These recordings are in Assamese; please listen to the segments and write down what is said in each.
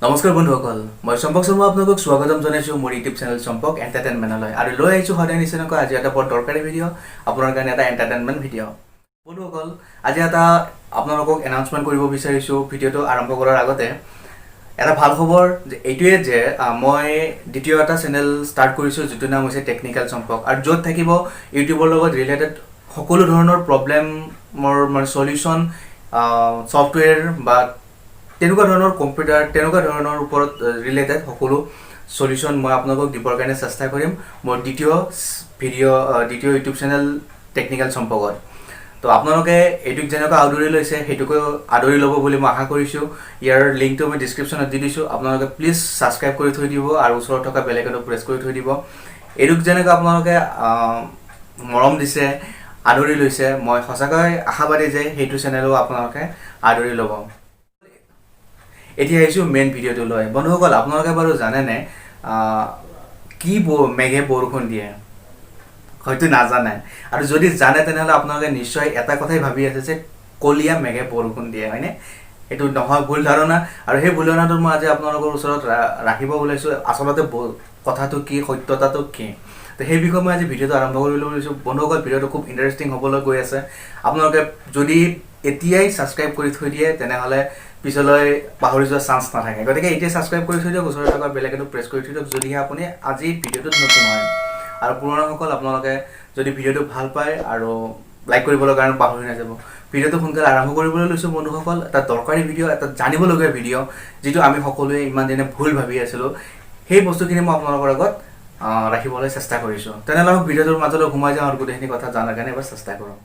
নমস্কাৰ বন্ধুসকল, মই চম্পক শৰ্মা আপোনালোকক স্বাগতম জনাইছোঁ মোৰ ইউটিউব চেনেল চম্পক এণ্টাৰটেইনমেণ্টলৈ আৰু লৈ আহিছোঁ সদায় নিচিনাকৈ আজি এটা বৰ দৰকাৰী ভিডিঅ', আপোনাৰ কাৰণে এটা এণ্টাৰটেইনমেণ্ট ভিডিঅ'। বন্ধুসকল, আজি এটা আপোনালোকক এনাউন্সমেণ্ট কৰিব বিচাৰিছোঁ। ভিডিঅ'টো আৰম্ভ কৰাৰ আগতে এটা ভাল খবৰ যে এইটোৱে যে মই দ্বিতীয় এটা চেনেল ষ্টাৰ্ট কৰিছোঁ, যিটোৰ নাম হৈছে টেকনিকেল চম্পক আৰু য'ত থাকিব ইউটিউবৰ লগত ৰিলেটেড সকলো ধৰণৰ প্ৰব্লেমৰ মানে চলিউশ্যন, ছফ্টৱেৰ বা তেনেকুৱা ধৰণৰ কম্পিউটাৰ, তেনেকুৱা ধৰণৰ ওপৰত ৰিলেটেড সকলো চলিউশ্যন মই আপোনালোকক দিবৰ কাৰণে চেষ্টা কৰিম মোৰ দ্বিতীয় ভিডিঅ', দ্বিতীয় ইউটিউব চেনেল টেকনিকেল চম্পকত। তো আপোনালোকে এইটোক যেনেকুৱা আদৰি লৈছে, সেইটোকেও আদৰি ল'ব বুলি মই আশা কৰিছোঁ। ইয়াৰ লিংকটো মই ডিছক্ৰিপশ্যনত দি দিছোঁ। আপোনালোকে প্লিজ ছাবস্ক্ৰাইব কৰি থৈ দিব আৰু ওচৰত থকা বেল আইকনটো প্ৰেছ কৰি থৈ দিব। এইটোক যেনেকুৱা আপোনালোকে মৰম দিছে, আদৰি লৈছে, মই সঁচাকৈ আশাবাদী যে সেইটো চেনেলো আপোনালোকে আদৰি ল'ব। এতিয়া আহিছোঁ মেইন ভিডিঅ'টো লৈ। বন্ধুসকল, আপোনালোকে বাৰু জানেনে কি মেঘে বৰষুণ দিয়ে? হয়তো নাজানে আৰু যদি জানে, তেনেহ'লে আপোনালোকে নিশ্চয় এটা কথাই ভাবি আছে যে কলীয়া মেঘে বৰষুণ দিয়ে, হয়নে? এইটো নহয়, ভুল ধাৰণা। আৰু সেই ভুল ধাৰণাটো মই আজি আপোনালোকৰ ওচৰত ৰাখিব ওলাইছোঁ। আচলতে কথাটো কি, সত্যতাটো কি, তো সেই বিষয়ে মই আজি ভিডিঅ'টো আৰম্ভ কৰিবলৈ ওলাইছোঁ। বন্ধুসকল, ভিডিঅ'টো খুব ইণ্টাৰেষ্টিং হ'বলৈ গৈ আছে। আপোনালোকে যদি এতিয়াই ছাবস্ক্ৰাইব কৰি থৈ দিয়ে, তেনেহ'লে পিছলৈ পাহৰি যোৱাৰ চান্স নাথাকে। গতিকে এতিয়া ছাবস্ক্ৰাইব কৰি থৈ দিয়ক, ওচৰত থকা বেল আইকনটো প্ৰেছ কৰি থৈ দিয়ক, যদিহে আপুনি আজি ভিডিঅ'টোত নতুন হয়। আৰু পুৰণাসকল, আপোনালোকে যদি ভিডিঅ'টো ভাল পায় আৰু লাইক কৰিবলৈ কাৰণে পাহৰি নাযাব। ভিডিঅ'টো সোনকালে আৰম্ভ কৰিবলৈ লৈছোঁ। বন্ধুসকল, এটা দৰকাৰী ভিডিঅ', এটা জানিবলগীয়া ভিডিঅ', যিটো আমি সকলোৱে ইমান দিনে ভুল ভাবি আছিলোঁ, সেই বস্তুখিনি মই আপোনালোকৰ আগত ৰাখিবলৈ চেষ্টা কৰিছোঁ। তেনেহ'লে ভিডিঅ'টোৰ মাজলৈ সোমাই যাওঁ আৰু গোটেইখিনি কথা জনাৰ কাৰণে এবাৰ চেষ্টা কৰোঁ।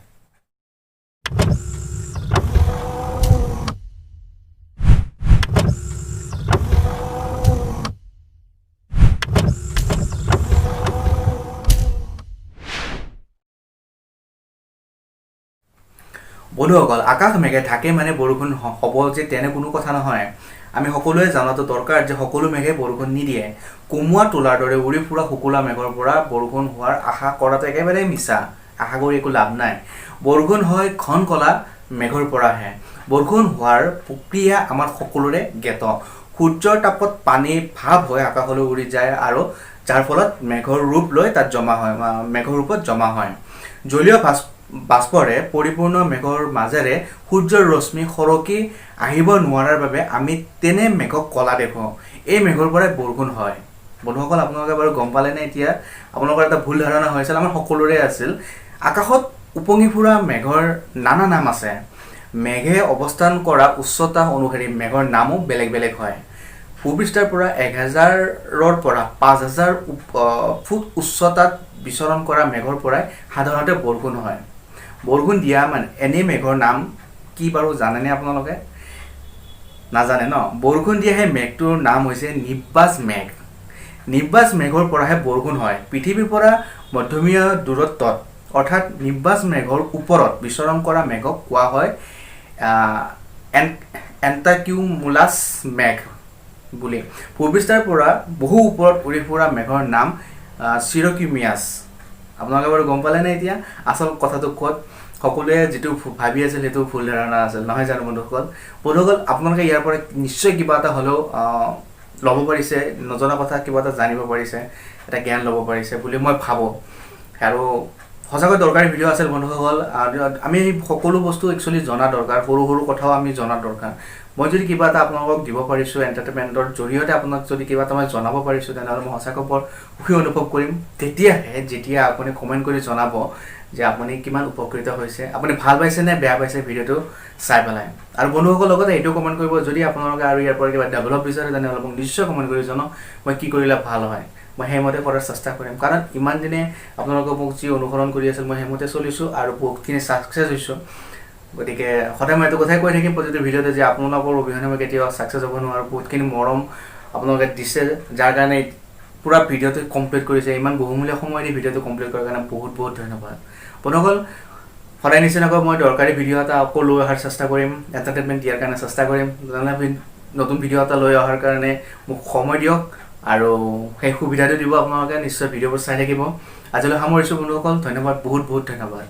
বন্ধুসকল, আকাশ মেঘে থাকে মানে বৰষুণ হ'ব যে তেনে কোনো কথা নহয়। আমি সকলোৱে জনাটো দৰকাৰ যে সকলো মেঘে বৰষুণ নিদিয়ে। কুমুৱা তোলাৰ দৰে উৰি ফুৰা শুকুলা মেঘৰ পৰা বৰষুণ হোৱাৰ আশা কৰাটো একেবাৰে মিছা। আশা কৰি একো লাভ নাই। বৰষুণ হয় ঘন কলা মেঘৰ পৰাহে। বৰষুণ হোৱাৰ প্ৰক্ৰিয়া আমাৰ সকলোৰে জ্ঞাত। সূৰ্যৰ তাপত পানী ভাপ হৈ আকাশলৈ উৰি যায় আৰু যাৰ ফলত মেঘৰ ৰূপ লৈ তাত জমা হয়, মেঘৰ ৰূপত জমা হয়। জলীয় বাষ্পৰে পৰিপূৰ্ণ মেঘৰ মাজেৰে সূৰ্যৰ ৰশ্মি সৰকি আহিব নোৱাৰাৰ বাবে আমি তেনে মেঘক কলা দেখোঁ। এই মেঘৰ পৰাই বৰষুণ হয়। বন্ধুসকল, আপোনালোকে বাৰু গম পালেনে? এতিয়া আপোনালোকৰ এটা ভুল ধাৰণা হৈছিল, আমাৰ সকলোৰে আছিল। আকাশত উপঙি ফুৰা মেঘৰ নানা নাম আছে। মেঘে অৱস্থান কৰা উচ্চতা অনুসৰি মেঘৰ নামো বেলেগ বেলেগ হয়। ভূপৃষ্ঠৰ পৰা 1000ৰ পৰা 5000 ফুট উচ্চতাত বিচৰণ কৰা মেঘৰ পৰাই সাধাৰণতে বৰষুণ হয়। বৰষুণ দিয়া মানে এনে মেঘৰ নাম কি বাৰু জানেনে আপোনালোকে? নাজানে ন? বৰষুণ দিয়া সেই মেঘটোৰ নাম হৈছে নিব্বাজ মেঘ। নিব্বাজ মেঘৰ পৰাহে বৰষুণ হয়। পৃথিৱীৰ পৰা মধ্যমীয়া দূৰত্বত, অৰ্থাৎ নিব্বাজ মেঘৰ ওপৰত বিচৰণ কৰা মেঘক কোৱা হয় এণ্টাকিউমুলাছ মেঘ বুলি। ভূপৃষ্ঠৰ পৰা বহু ওপৰত উৰি ফুৰা মেঘৰ নাম চিৰকিউমিয়াছ। আপোনালোকে বাৰু গম পালেনে এতিয়া আচল কথাটো ক'ত? সকলোৱে যিটো ভাবি আছিল, সেইটো ভুল ধাৰণা আছিল, নহয় জানো বন্ধুসকল? বন্ধুসকল, আপোনালোকে ইয়াৰ পৰা নিশ্চয় কিবা এটা হ'লেও ল'ব পাৰিছে, নজনা কথা কিবা এটা জানিব পাৰিছে, এটা জ্ঞান ল'ব পাৰিছে বুলি মই ভাবোঁ। আৰু সঁচাকৈ দৰকাৰী ভিডিঅ' আছিল বন্ধুসকল। আৰু আমি সকলো বস্তু একচুৱেলি জনা দৰকাৰ, সৰু সৰু কথাও আমি জনা দৰকাৰ। মই যদি কিবা এটা আপোনালোকক দিব পাৰিছোঁ, এণ্টাৰটেইনমেণ্টৰ জৰিয়তে আপোনাক যদি কিবা এটা মই জনাব পাৰিছোঁ, তেনেহ'লে মই সঁচাকৈ বৰ সুখী অনুভৱ কৰিম তেতিয়াহে, যেতিয়া আপুনি কমেণ্ট কৰি জনাব যে আপুনি কিমান উপকৃত হৈছে, আপুনি ভাল পাইছে নে বেয়া পাইছে ভিডিঅ'টো চাই পেলাই। আৰু বন্ধুসকল, লগতে এইটো কমেণ্ট কৰিব, যদি আপোনালোকে আৰু ইয়াৰ পৰা কিবা ডেভেলপ বিচাৰে, তেনেহ'লে মোক নিশ্চয় কমেণ্ট কৰি জনাওক মই কি কৰিলে ভাল হয়। মই সেইমতে কৰাৰ চেষ্টা কৰিম, কাৰণ ইমান দিনে আপোনালোকে মোক যি অনুসৰণ কৰি আছিল, মই সেইমতে চলিছোঁ আৰু বহুতখিনি ছাকচেছ হৈছোঁ। গতিকে সদায় মই এইটো কথাই কৈ থাকিম প্ৰতিটো ভিডিঅ'তে যে আপোনালোকৰ অবিহনে মই কেতিয়াও ছাকচেছ হ'ব নোৱাৰোঁ। বহুতখিনি মৰম আপোনালোকে দিছে, যাৰ কাৰণে পূৰা ভিডিঅ'টো কমপ্লিট কৰিছে। ইমান বহুমূলীয়া সময় দি ভিডিঅ'টো কমপ্লিট কৰাৰ কাৰণে বহুত বহুত ধন্যবাদ। বন্ধুসকল, সদায় নিচিনাকৈ মই দৰকাৰী ভিডিঅ' এটা আকৌ লৈ অহাৰ চেষ্টা কৰিম, এণ্টাৰটেইনমেণ্ট দিয়াৰ কাৰণে চেষ্টা কৰিম। তেনেহ'লে নতুন ভিডিঅ' এটা লৈ অহাৰ কাৰণে মোক সময় দিয়ক আৰু সেই সুবিধাটো দিব আপোনালোকে। নিশ্চয় ভিডিঅ'বোৰ চাই থাকিব। আজিলৈ সামৰিছোঁ বন্ধুসকল। ধন্যবাদ, বহুত বহুত ধন্যবাদ।